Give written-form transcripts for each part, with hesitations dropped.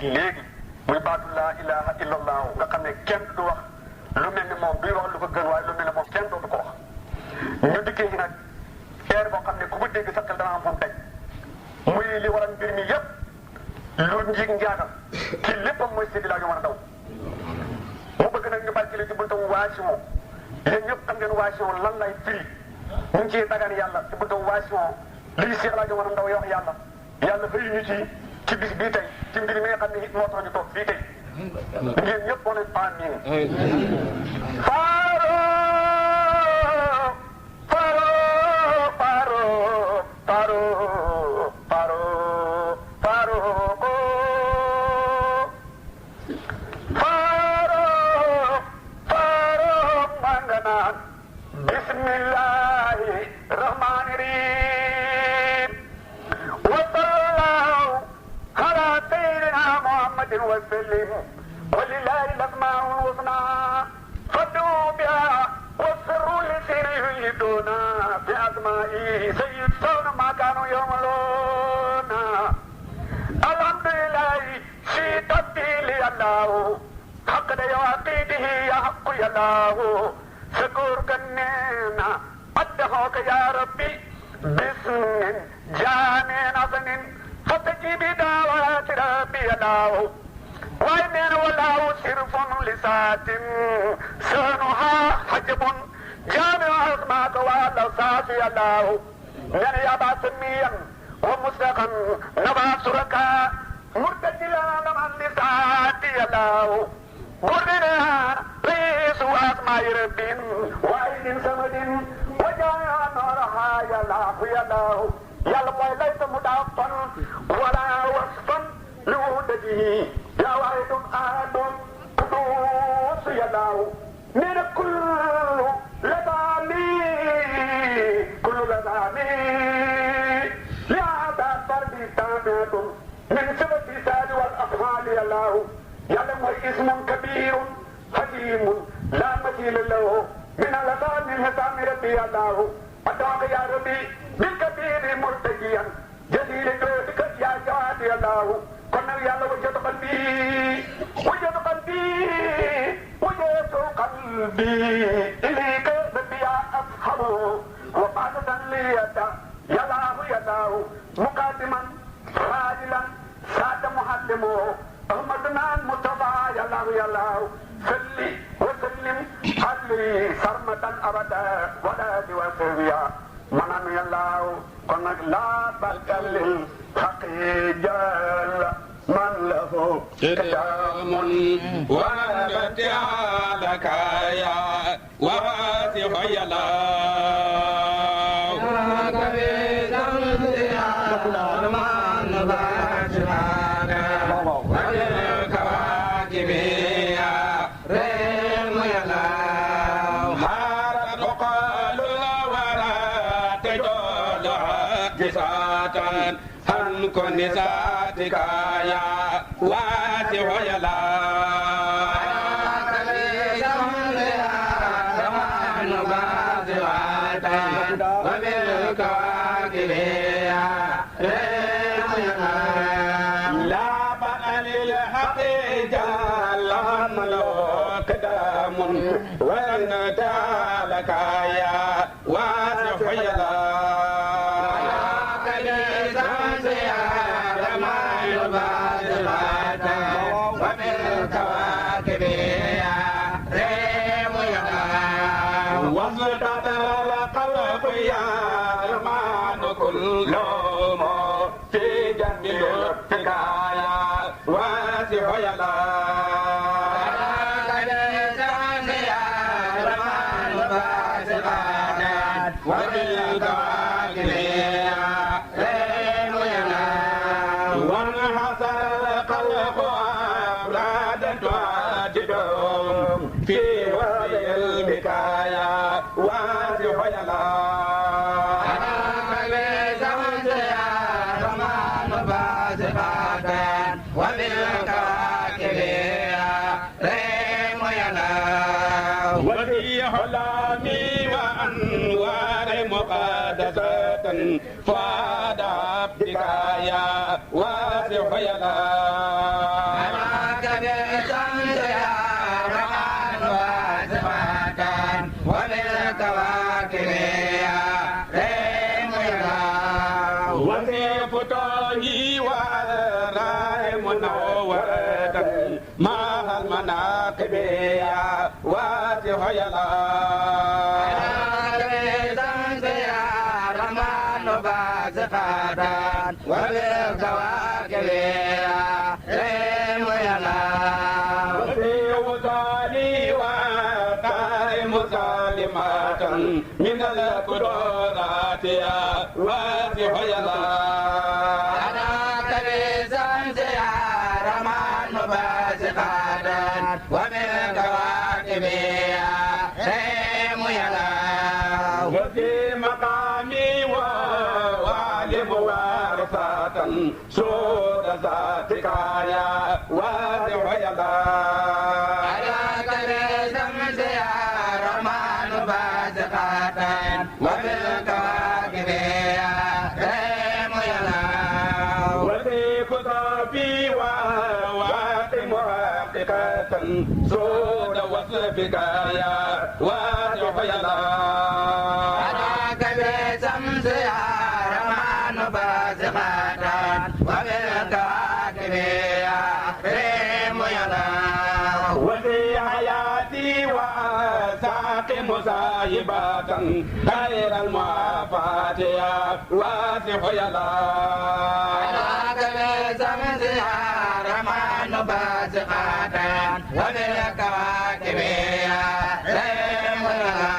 léegi muy baatu laa ilaha illallah nga xam ne kenn du wax lu mel ni moom duy wax lu ko gën waaye lu mel ni moom kenn dootu ko wax ñu dikkee ci nag teer boo xam ne ku ko dégg sa xel dana am fu mu teg muy li waral mbir mi yëpp lu njiig njaatam kii léppam mooy Seydi Laaji Omar Ndaw mu bëgg nag ñu barkele ci buntamu waasiwo yéen ñëpp xam ngeen waasiwo lan lay firi ñu ngi ciy dagaan yàlla ci buntamu waasiwo lii Seydi Laaji Omar Ndaw wax yàlla yàlla xëy ñu ci bis bii tey ci mbir mi nga xam ne it moo tax ñu toog fii tey ngeen ñëpp moo leen amiin faaro faaro faaro faaro faaro faaro ko faaro faaro manga naan bismillahi rahmani rahim وسلم ولله الاسماء الحسنى فادعوا بها والسر الذين يريدون باسمائه سيجزون ما كانوا يعملون الحمد لله في تبديل الله حق يعقيده يا حق يا الله شكور كنينا ادعوك يا ربي باسم جامع حسن فتجيب دعوات ربي الله وإننا والله صرف لسات سنها حجب جامع أسماك والله صافي الله من يبع سميا ومسلقا نبع سركا مرتجلا لمن لساتي الله قرنا رئيس أسماء رب وعين سمد وجاء نورها يا الله يا الله يا الله ليس مضافا ولا وصفا لوجده يا واحد أحد قدوس يا الله من كل لداني كل لداني لهذا فرد تامات من سبب الساد والأفعال يا الله يعلم اسم كبير حكيم لا مثيل له من اللسان الحسام ربي يا الله أدعوك يا ربي بالكبير مرتجيا جزيل جودك يا جواد يا الله كنا يا الله وجد قلبي وجد قلبي وجد قلبي إليك ربي يا أصحاب وقادة لي يا الله يا الله مقدما راجلا ساد محلمه أحمدنا المصطفى يا الله يا الله صلي وسلم علي سرمدا أبدا ولا وسويا منام يا الله كنا لا بقل الحق جل من له كلام ونبت لك يا واسع يا الله كن ساتك يا واسع يا لا وأن تعالك يا واسع يا لا فادع بك يا واسع يا لا أراك بشمس يا رحمن واسعة وبالكواكب يا ريم يا لا وفي فتوحي والراي منورة مع المناقب يا واسع يا لا وبالكواكب ريم يلا وفي وصالي وقائم سالمات من القدرات يا واسع يلا أراك بشمس يا رحمن باسقات وبالكواكب ريم يلا وفي مقامي سود ذاتك يا واسع يا لا أراك بشمس يا رحمن باسقات وبالكواكب ريم يا لا وفي كتابي وواقم حقيقة سود وصفك يا واسع يا لا أراك بشمس يا رحمن باسقات وبالكواكب ريم يا لا وفي حياتي وساق مصايبة غير المعافاة يا واسع يا لا أراك بشمس يا رحمن باسقات وبالكواكب ريم يا لا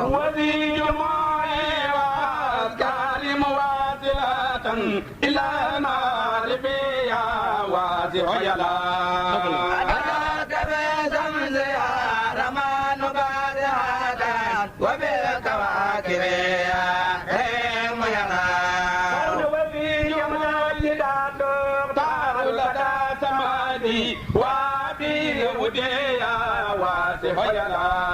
وفي جمعي وأذكار مواصلة إلى المغرب يا واسع يا لا أراك بشمس يا رحمن باسقات وبالكواكب ريم يا لا وفي يوم الجداد طار لدى سمادي وابي ودي يا واسع يا لا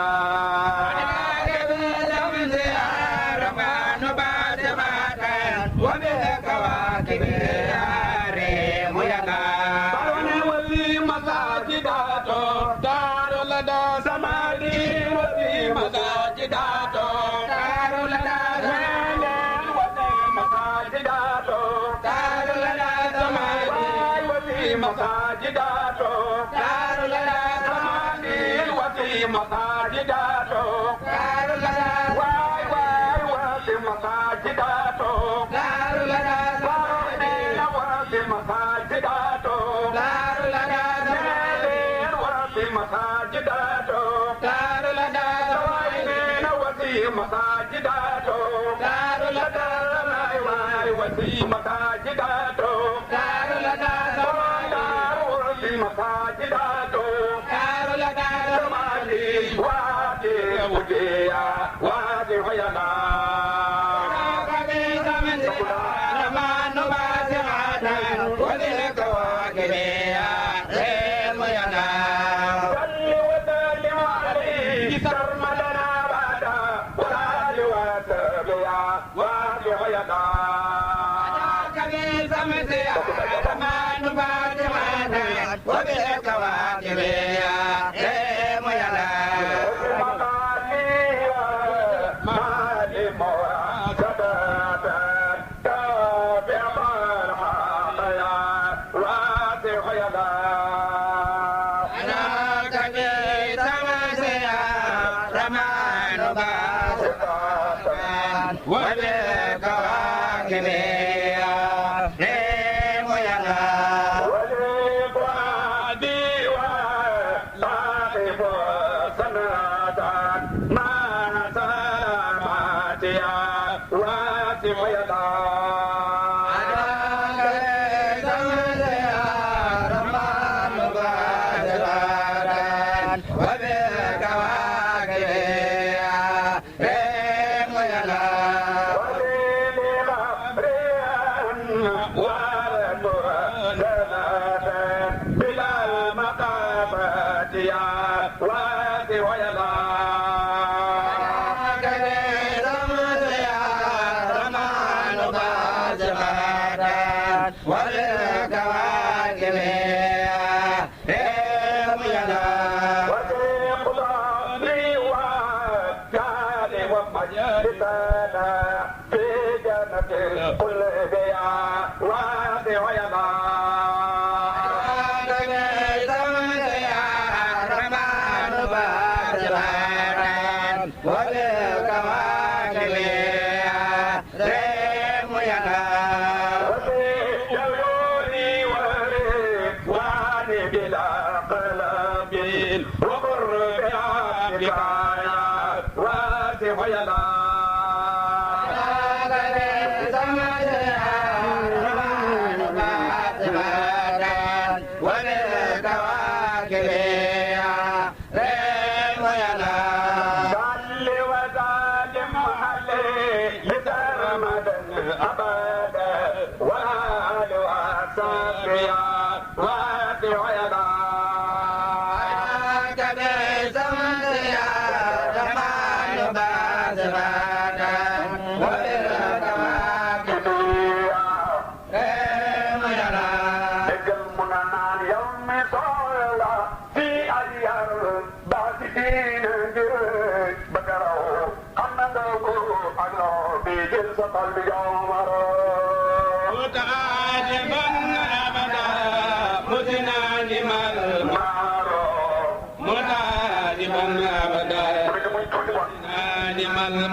مساجداتو دار لدى مساجدات دار لدى دار في مساجدات دار لدى زماني وادي وديا وادي ويدا رمان باسعة وبالكواكب ريم يدا صل وسلم عليه سرمدنا بعدا وآل وسبيا وادي ويدا رمان باسعة وبالكواكب ريم يدا وبالكواكب ريم يدا ولبعدي ولاطف سناتا ما سلاماتيا واسع يدا والكواكب ريم يدا وتقضي وكان ومجلسنا في جنة القلب يا واسع يدا والكواكب ريم يدا وقر بعبدك يا واسع يدا والكواكب ريم يدا صل وسلم عليه لسرمدا ابدا وآل وصحبه واسع يدا متعاجبا ابدا متناجما متعاجبا ابدا متناجما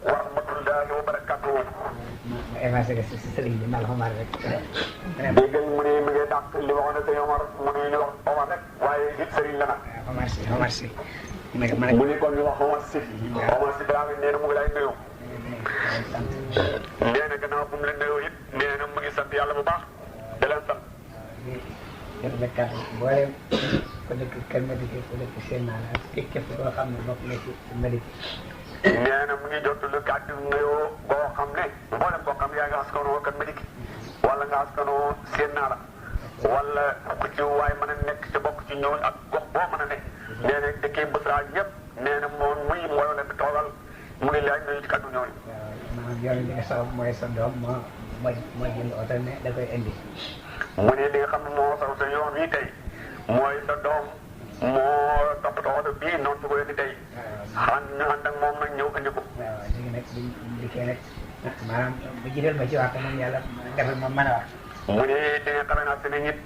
warahmatullahi wabarakatuh. Masih ke sering di malam Omar rek. Déggal mu ne mi ngi dàq li waxoon na sëñ Omar mu ne ñu wax Omar rek waaye it sëriñ la nag. Omar si. mu ne kon ñu wax Omar si. Omar si Dramé nee na mu ngi lay nuyu. nee na gannaaw bu mu la nuyoo it nee na mu ngi sant yàlla bu baax di leen sant. Jërëjëf boole ko dëkk Kër Madické ko dëkk seen naan ak képp koo xam ne bokk na ci Madické. nee na mu ngi jot lu kàddu nuyoo boo xam ne mboolem koo xam yaa ngi askanoo Kër Madické wala nga askanoo seen naa la wala ku ci waay mën a nekk ci bokk ci ñooñu ak gox boo mën a ne. nee na dëkkee Bousra ñëpp nee na moom muy mbooloo leen di toogal mu ngi lay nuyu ci kàddu ñooñu. maanaam yoon bi nga sabab mooy sa doom moo jënd oto ne da koy indi. mu ne li nga xam ne moo saw sa yoon wi tey mooy sa doom moo toppatoo oto bii noonu su ko indi tey. ñu ànd ak moom nag ñëw indi ko. waaw léegi nag buñ dikkee nag maanaam bu jiital ma ci wax moom yàlla defal ma mën a wax. mu ne di nga xamee naa seen nit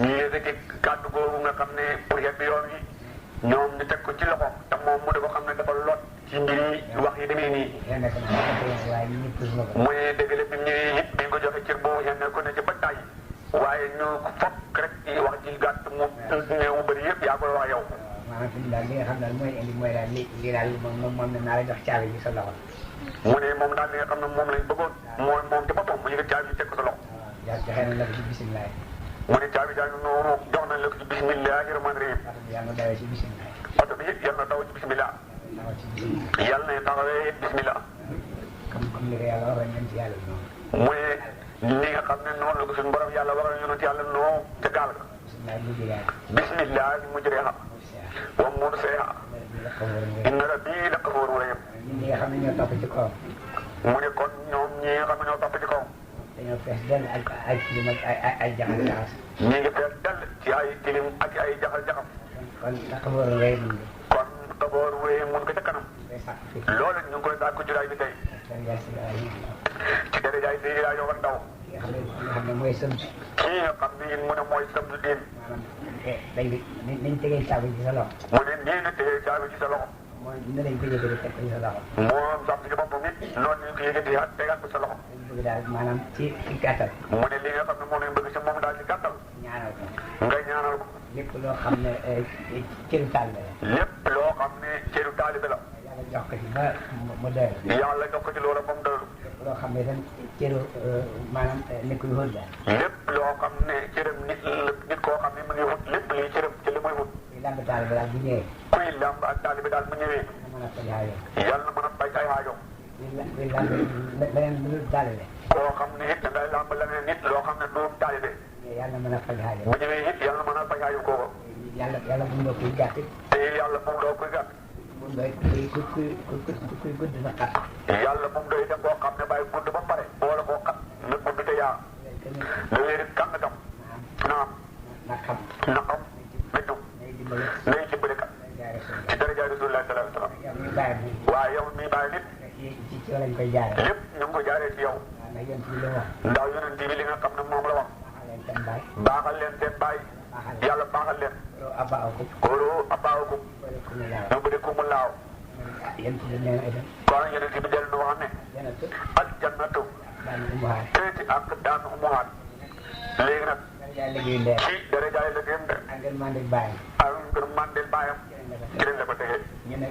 ñu yëkkati kàddu googu nga xam ne projet bi yoon yi ñoom ñu teg ko ci loxo te moom mu dafa xam ne dafa lot ci mbir yi wax yi demee nii. mu ne dëgg la bi mu ñëwee it bi nga ko joxe cër boobu yéen ko ne ci ba tàyyi waaye ñu fokk rek ci wax ji gàtt mu néew mu bëri yëpp yaa koy wax yow. maanaam fi mu daal li nga xam daal mooy indi mooy daal lii daal moom ne naa la jox caabi ji sa loxo. mu ne moom daal li nga xam ne moom lañ bëggoon mooy moom ci boppam mu yëg caabi ji teg ko sa loxo. waaw joxe nañ la ko ci bisimilah. mu ne caabi jaa ngi noonu jox nañ la ko ci bisimilahi rahmaani rahim. yàlla na dawee ci bisimilah. oto bi it yàlla na daw ci bisimilah. yàlla na taxawee it bisimilah. comme li ko yàlla waxoon ñoom ci yàlla noonu. mu ne li nga xam ne noonu la ko suñu borom yàlla waroon yonent yàlla noo ca gaal ga. bisimilah mujriha wa mursiha inna rabbi la ghafurun rahim. ñi nga xam ne ñoo topp ci kawam. mu ne kon ñoom ñi nga xam ne ñoo topp ci kawam. dañoo fees dell ak ay tilim ak ay jaxal jaxas. ñi ngi fees dell ci ay tilim ak ay jaxal jaxam. kon Gafaur Weye mun nga. kon Gafaur Weye mun ko ca kanam. loolu ñu ngi koy sàkku juraay bi tey. ci darajaay Seydina Yow Ndaw. ki nga xam ne mooy sëmb. kii nga xam ne it mu ne mooy sëmb diin. maanaam niñ tegee caabi ci sa loxo. mu ne nii nga tegee caabi ci sa loxo. mooy ne lañ ko yëgee teg ko ci sa loxo. moom sax ci boppam it noonu ñu ko yëgati ak tegaat ko sa loxo. bëgg daal maanaam ci gàttal. mu ne li nga xam ne moom lañ bëgg si moom daal ci gàttal. ñaanal ko. nga ñaanal ko. lépp loo xam ne cëru taalibe la. lépp loo xam ne cëru taalibe la. yàlla jox ko ci ba mu doylu. yàlla jox ko ci loola ba mu doylu. lépp loo xam ne itam cëru maanaam nit kuy wut la. lépp loo xam ne cëram nit koo xam ne mu ngi wut lépp liy cëram ci li muy wut. kuy lamb taalibe daal bu ñëwee. kuy lamb ak taalibe daal bu ñëwee. mën a faj aajo. yàlla mën a faj ay aajo. kuy lamb leneen lu dul taalibe. koo xam ne it da ngay lamb leneen nit loo xam ne du taalibe. yàlla mën a faj aajo. bu ñëwee it yàlla mën a faj aajo kooku. yàlla bu mu doon kuy gàtt. te yàlla bu mu doon kuy gàtt. bu mu doy kuy gudd na xat. yàlla bu mu doy dem boo xam ne bàyyi gudd ba pare. boole koo xat na gudd te yaa. na wéeri kàng tam. naam. na xam. na xam. na jub. nay dimbali kat. ci daraja Rasulullah sallallahu alayhi wa sallam. waaye yow mii bàyyi nit. ci yow lañ koy jaaree. lépp ñu ngi ko jaaree ci yow. ndax yonent bi li nga xam ne moom la wax. baaxal leen seen baay. yàlla baaxal leen. kóolu abaawakum. ñoo bëri ku mu laaw. kon yonent bi dellu na wax ne. al jannatu. teeti ak daan umuhaat. léegi nag. ci darajaay la gëm de. ak ngeen mandil baayam. ci lañ la ko tegee. ñu ne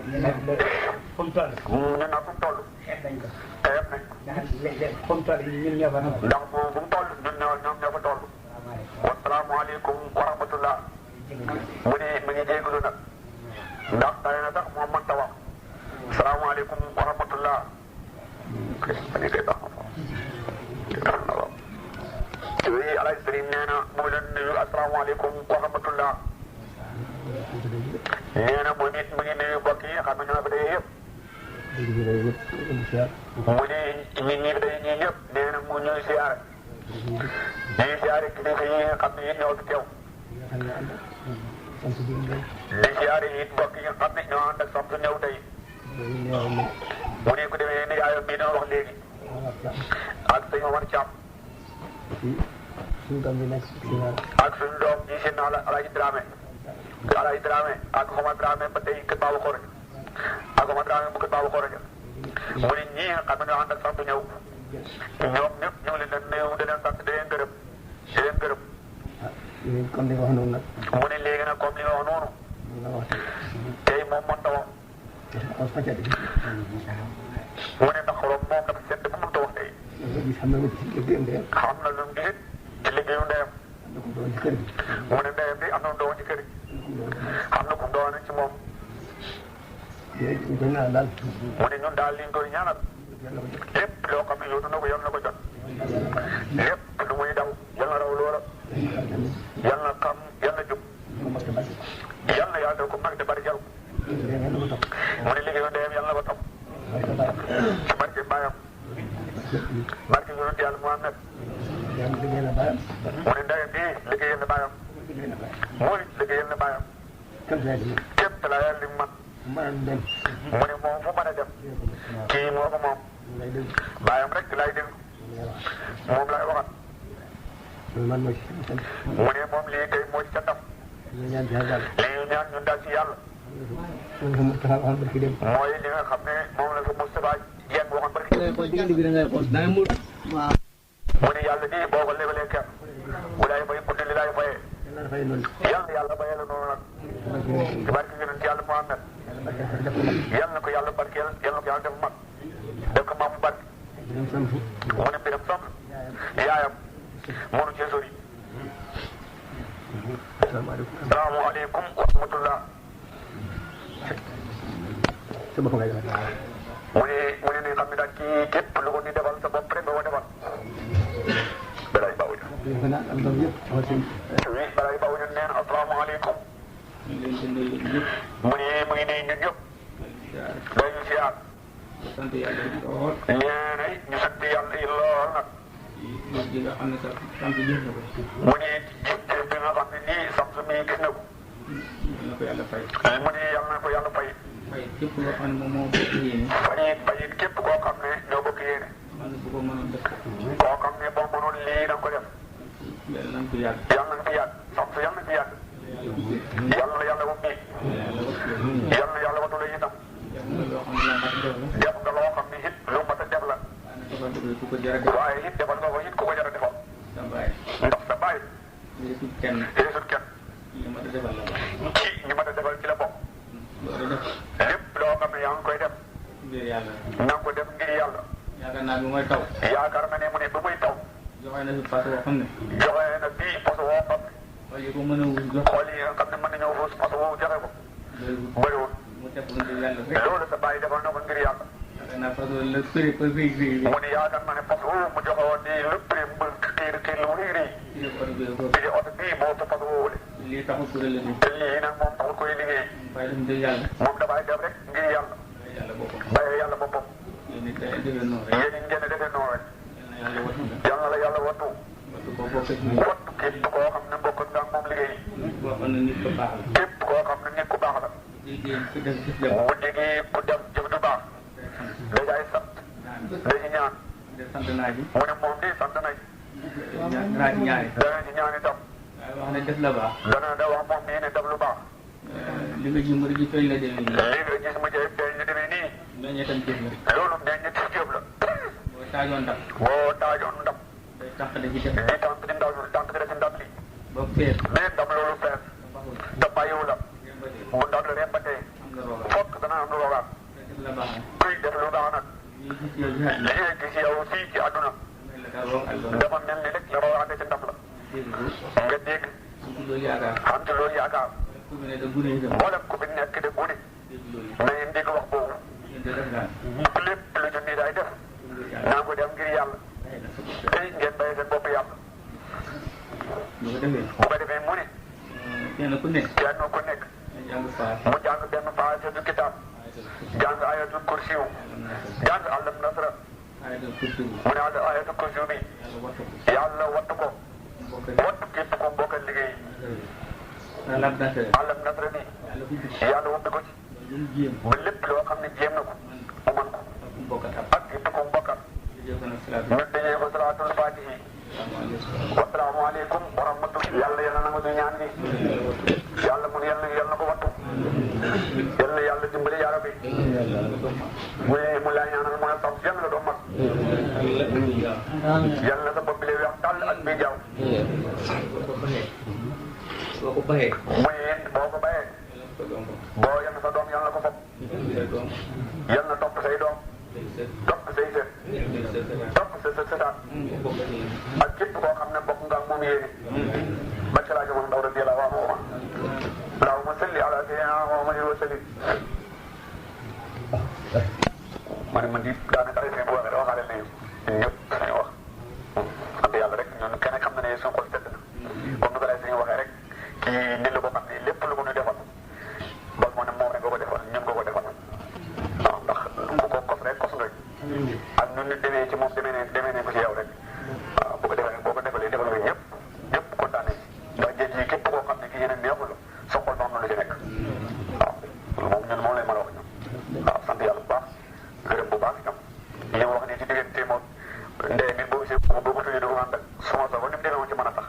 fu mu toll. ñu ne fu mu toll. xeeb nañ ko. xeeb nañ ko. ndax fu mu toll ñun ñoo fa toll. ndax moom fu mu toll ñun ñoom ñoo fa toll. wasalaamaaleykum wa rahmatullah. mu ne mi ngi jégalu nag. ndax tey na sax moom mënta wax. salaamaaleykum wa rahmatullah. oui Alaaji Sëriñ nee na mu ngi leen nuyu asalaamaaleykum wa rahmatullah. nee na moom it mu ngi nuyu mbokk yi xam ne ñoo fa dee yëpp. mu ne ñun ñii day ñii ñëpp nee na mu ñuy siyaare. ñuy siyaare kilifa yi nga xam ne yéen ñoo fi teew. di siyaare it mbokk yi nga xam ne ñoo ànd ak sant ñëw tey. mu ne ku demee ni yaayam bii dama wax léegi. ak sëñ Omar Thiam. ak suñu doom ñi seen Alaaji Dramé. Alaaji Dramé ak Omar Dramé ba tey kër Baba Xore. ak Omar Dramé bu kër Baba Xore ja. mu ne ñii nga xam ne ñoo ànd ak sant ñëw. ñoom ñëpp ñu ngi leen di nuyu di leen sant di leen gërëm. di leen gërëm. comme li nga wax noonu nag. mu ne léegi nag comme li nga wax noonu. tey moom mënta wax. mu ne ndax xorom moom dafa sedd ba mënta wax tey. xam na lu mu gis ci liggéeyu ndeyam. mu ne ndeyam bi am na doon ci kër gi. xam na ku doon ci moom. mu ne ñun daal li ñu koy ñaanal. lépp loo xam ne yóotu na ko yal na ko jot. lépp lu muy daw yal na raw loola. yal na xam yal na jub. yal na yàlla ko mag de bari jal. mu ne liggéeyu ndeyam yal na ko topp. ci barke baayam. barke yonent yàlla Muhammad. mu ne ndeyam bii liggéeyal na baayam. mooy liggéeyal na baayam. képp la yàlla li mu man. mu ne moom fu mën a dem. kii moo ko moom. baayam rek lay déglu. moom lay waxat. man mooy mu ne moom lii tey moo ci ca ndam. ñu ñaan ci yàlla. li ñu ñaan ñun daal ci yàlla. mooy li nga xam ne moom la fi Moustapha Dieng waxoon barki. diggante bi da ngay xool da ngay mu waaw. mu ne yàlla nii boo ko lebalee kenn. bu laay fay guddi li laay fayee. yàlla bayee la noonu nag. ci barke yonent yàlla Muhammad. yàlla na ko yàlla barkeel yàlla na ko yàlla def mag. def ko maam barke. mu ne mbiram sam yaayam mënu cee sori. salaamaaleykum wa rahmatullah. mu ne ni xam ne daal kii képp lu ko ni defal sa bopp rek nga ko defal. balay bawu ñu. balay bawu ñu neen asalaamaaleykum. mu ngi nuyu ñun ñëpp. dañu siyaar. nee na ñu sant yàlla yi lool nag. mu ni bi nga xam ne nii sant mi gis na ko. mu ni yàlla na ko yàlla fay. képp koo xam ne moom moo bokk yéene. fayit képp koo xam ne ñoo bokk yéene. koo xam ne boo mënoon lii da nga ko def. yàlla nañ ko yàgg. yàlla nañ ko yàgg sant yàlla nañ ko yàgg. yàlla na yàlla wut nii. yàlla na yàlla watu la itam. def nga loo xam ne it lu mat a def la. waaye it defal nga ko it ku ko jar a defal. ndax sa baay. yéesut kenn. ñu mat a defal la. ci ñu mat a defal ci la bokk. lépp loo xam ne yaa ngi koy def. ngir yàlla. na nga ko def ngir yàlla. yaakaar naa bi mooy taw. yaakaar na ne mu ne ba muy taw. joxe na fi fas woo xam ne. joxe na bii fas woo xam ne. xool yi ko mën a wus jox. xool yi nga xam ne mën nañoo wus fas woo joxe ko. bëriwul. mu teg ko ngir yàlla rek. loolu sa bàyyi defal na ko ngir yàlla. yaakaar naa fas la prix ba prix bi. mu ne yaakaar naa ne fas woo mu joxe woon nii le prix mu kii lu rëy rëy. ci oto bii moo sa fas woo wule. lii taxul kuréel la te lii nag moom taxul koy liggéey. bàyyi def ngir yàlla. moom dafay def rek ngir yàlla. yàlla boppam. bàyyi yàlla boppam. yéen it defee noonu rek. yéen it ngeen a defee noonu rek. yàlla wattu nga. yàlla la yàlla wattu. wattu koo bokk ci. wattu képp koo xam ne bokk nga moom liggéey. boo xam ne nit ku baax la. képp koo xam ne nit ku baax la. liggéey ku def gis dem. bu déggee ku def jëf du baax. dajaay sant. dañuy ñaan. de sant naa ji. mu ne moom di sant nañ. naa ci ñaari. dana ci ñaan itam. waaye wax ne def la baax. dana da wax moom nii ne def lu baax. li nga ji mbir ji feeñ la demee nii. lii nga gis mu jëf feeñ la demee nii. meññee tam jëf la. loolu meññee ci jëf la. boo taajoon ndam. boo taajoon ndam. day tànq da ci def. di tànk di ndaw tànk di def ndam li. ba fees. mais ndam loolu fees. te bàyyiwu la. bu ndam la rembatee. am nga roogaat. fokk dana am lu roogaat. def la baax na. kuy def lu baax nag. lii gis yow ci àdduna. li ngay gis yow fii ci àdduna. dafa mel ni rek la roogaatee ci ndam la. nga dégg. loolu yaakaar. xam ci loolu yaakaar. ku fi ne de gune itam. mboolem ku fi nekk de gune. na ngeen dégg wax boobu. lépp lu ñu nii daay def. naa ko def ngir yàlla. tey ngeen bàyyi seen bopp yàlla. bu ko defee. bu ko defee mu ne. kenn ku nekk. kenn ku nekk. mu jàng benn faasatul kitaab. jàng ayatul kursiw. jàng àllam nasra. mu ne ayatul kursiw bi. yàlla wattu ko. wattu képp ku bokkal liggéey. àllam nasra bi. yàlla wubbi ko ci. ba lépp loo xam ne jéem na ko. mu mën ko. ak képp ku bokkal. ñu dajee ko salaatul faatihi. wasalaamaaleykum wa rahmatulah. yàlla yal na nangu ñu ñaan bi. yàlla mun yal na ko wattu. yal na yàlla dimbali yaa rabbi. mu laa ñaanal mooy sax yal na doon mag. yal na sa bopp bi lay wax tàll ak bi jaww. boo ko bayee. boo ko bayee. boo yal na sa doom yal na ko fopp. yal na topp say doom. topp say sët. topp sa sëtaat. ak képp koo xam ne bokk nga ak moom yéene. barke laa joxoon ndaw radiyallaahu anhu. allahumma salli ala sayyidina Muhammadin wa sallim. man di daanaka ay bu waxee waxaale nañu ñëpp dañuy wax. sant yàlla rek ñun kenn xam na ne suñu xol sedd na. comme ni ko lay suñu waxee rek kii nit la boo xam ne lépp lu mu ñu defal. ba mu ne moom rek nga ko defal ñun nga ko defal. waaw ndax ku ko kos rek kos nga. ak ñun nit demee ci moom demee ne ko ci yow rek. waaw boo ko defalee defal nga ñëpp ñëpp kontaan nañ ndax géej gi képp koo xam ne ki yeneen neexul sa xol moom la ci nekk. waaw moom ñun moom lay mën a wax ñun. waaw sant yàlla bu baax gërëm bu baax itam. li wax ni ci diggante moom ndey mi boo gisee boo ko tuddee du ko ànd ak sama sago ni mu demee woon ci mën a tax.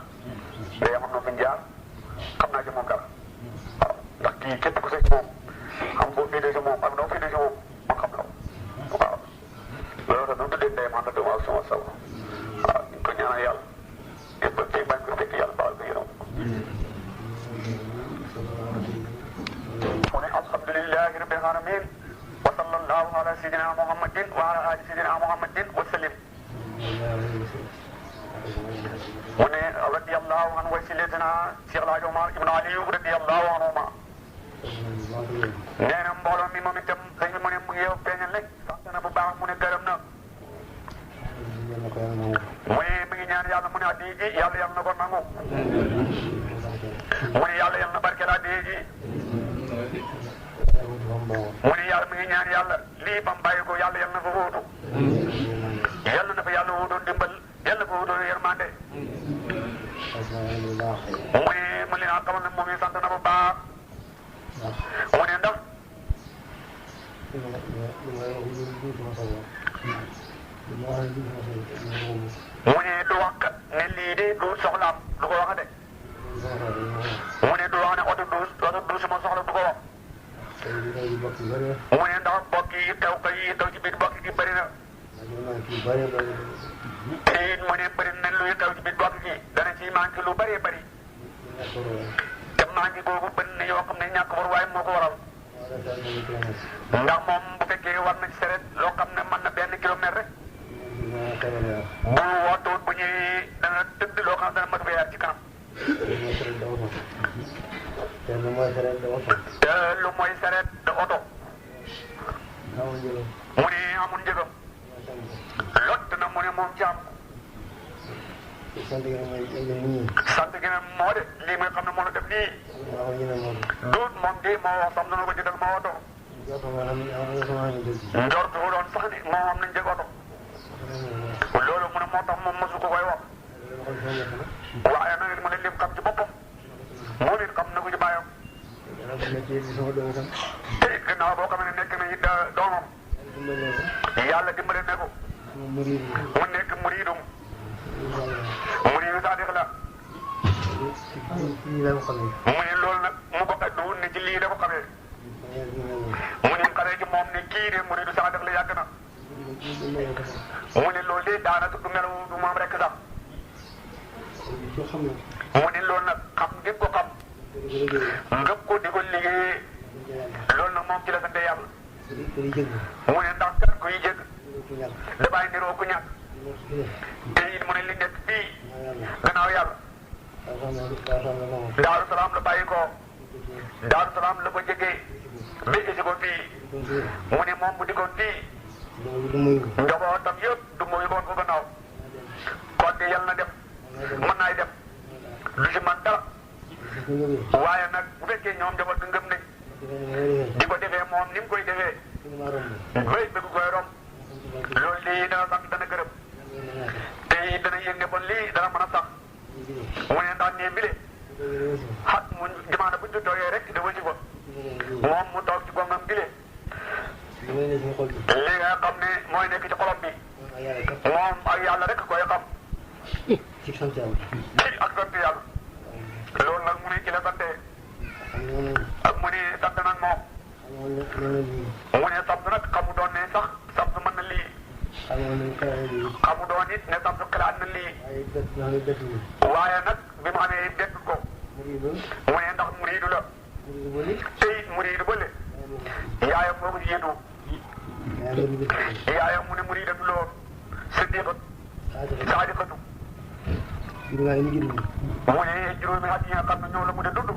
العالمين وصلى الله على سيدنا محمد وعلى آل سيدنا محمد وسلم. رضي الله عن وسيلتنا شيخ الحاج عمر بن علي رضي الله عنهما. nee na mbooloo mi moom itam dañu mu ne mu ngi yow feeñal rek sant na bu baax mu ne gërëm na. mu ne mi ngi ñaan yàlla mu ne addiya ji yàlla na ko nangu. mu ne yàlla na barkeel addiya ji. mu ne yàlla mi ngi ñaan yàlla lii ba mu bàyyi ko yàlla na fa wuutu. yàlla na fa yàlla wuutoon dimbal yàlla fa wuutoon yërmande. mu ne ma leen a xamal ne moom it sant na bu baax. mu ne ndax. mu ne du wax ne lii de du soxlaam du ko wax de. mu ne du wax ne oto du suma soxla du ko wax. mu ne ndax mbokk yi taw ci biir mbokk yi bëri na. te it mu ne bëri na luy taw ci biir mbokk yi dana ci manqué lu bëree bëri. te manqué googu bëri na yoo xam ne ñàkk war waaye moo ko waral. ndax moom bu fekkee war na ci seret loo xam ne mën na benn kilomètre rek. bu waxtuut bu ñëwee dana tëdd loo xam ne dana mat fa yaar ci kanam. te lu mooy seret de oto. mu ne amul njëgam. lot na mu ne moom ci am. sant gi nag moo de lii mooy xam ne moo la def nii. duut moom de moo wax sam dana ko jëndal ma oto. njort bu doon sax ni moo am nañ njëg oto. loolu mu ne moo tax moom mosu ko koy wax. waaye nag mu ne lim xam ci boppam. moom it xam na ko ci bàyyam. te it gannaaw boo xam ne nekk na it doomam. yàlla dimbale ne ko. mu nekk muridum. muridu saadix la. mu ne loolu nag mu ko du ne ci lii la ko xamee. mu ne xamee ci moom ne kii de muridu saadix la yàgg na. mu ne loolu de daanaka du melaw du moom rek sax. mu ne loolu nag xam ngeen ko xam. ngëp ko di ko liggéeyee. loolu nag moom ci la sant yàlla. mu ne ndax kat kuy jëg. dafay niroo ku ñàkk. te it mu ne li nekk fii. gannaaw yàlla. Daaru Salaam la bàyyi ko. Daaru Salaam la ko jegee. ba isi ko fii. mu ne moom bu di ko fii. njabootam yëpp du muy woon ko gannaaw. kon de yàlla na dem. mën naay dem. lu ci man dara. waaye nag bu fekkee ñoom njaboot bi ngëm nañ. di ko defee moom ni mu koy defee. béy bëgg koy romb. loolu lii dana sant dana gërëm. te it dana yëg ne bon lii dana mën a sax. mu ne ndax nee mbile. xat mu jamono buñ ci toogee rek dafa ci ko. moom mu toog ci gongam bile. li nga xam ne mooy nekk ci xolom bi. moom ak yàlla rek koy xam. ci ak sant yàlla. loolu nag mu ne ci la sante. ak mu ne sant nag moom. mu ne sant nag xamu doon ne sax sant mën na lii. xamu doon it ne sant xalaat na lii. waaye nag bi mu amee dégg ko. mu ne ndax muriidu la. te it muriidu bële. yaayam moo ko jiitu. yaayam mu ne muriidam lool. siddiqat saadiqatu. mu ne juróomi at yi nga xam ne ñoo la mu de dund.